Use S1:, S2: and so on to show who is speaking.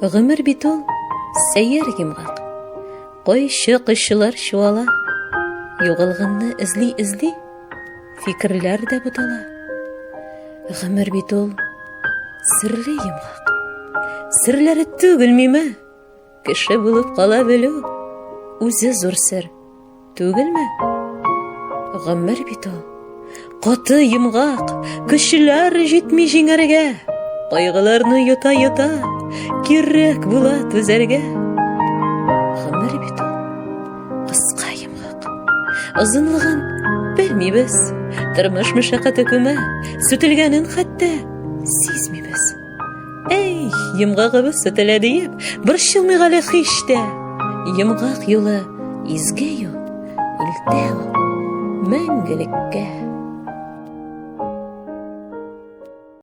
S1: Гомер бит ул сәер йомгак. Кайчы кайчылар чуала. Югалганны эзли-эзли, фикерләр дә бутала. Гомер бит ул серле йомгак. Серләре түгел миме? Кеше булып кала белү үзе зур сер. Түгелме? Гомер бит ул. Каты йомгак, көчләр җитми җиңәргә. Кайгыларны йота-йота, кирәк була түзәргә. Гомер бит ул. Кыска йомгак. Озынлыгын белмибез. Тормыш мәшәкате күмә, сүтелгәнен хәтта сизмибез. Әй, йомгагыбыз сүтелә диеп, борчылмыйк әле һич тә. Йомгак юлы изге юл, илтә ул мәңгелеккә.